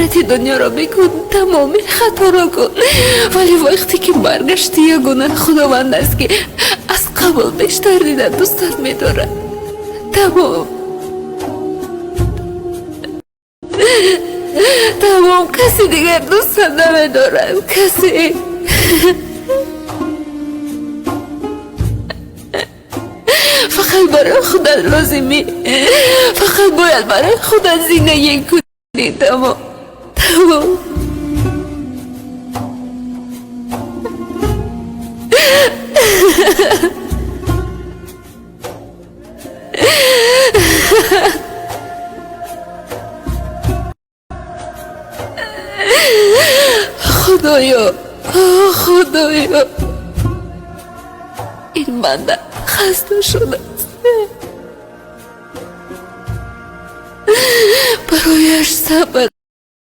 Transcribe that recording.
Маъсияти дунёро бикун, тамоми хаторо кун, вале вақте ки баргашти, ягона Худованд аст, ки аз қабл бештар дида дӯстат медорад. Тамом, тамом, каси дигар дӯстат намедорад, касе. Фақат барои худат лозимӣ, фақат бояд барои худат зиндагӣ кунӣ. Тамом, тамом. Худоё, Худоё, ин банда хаста шудааст, барояш сабр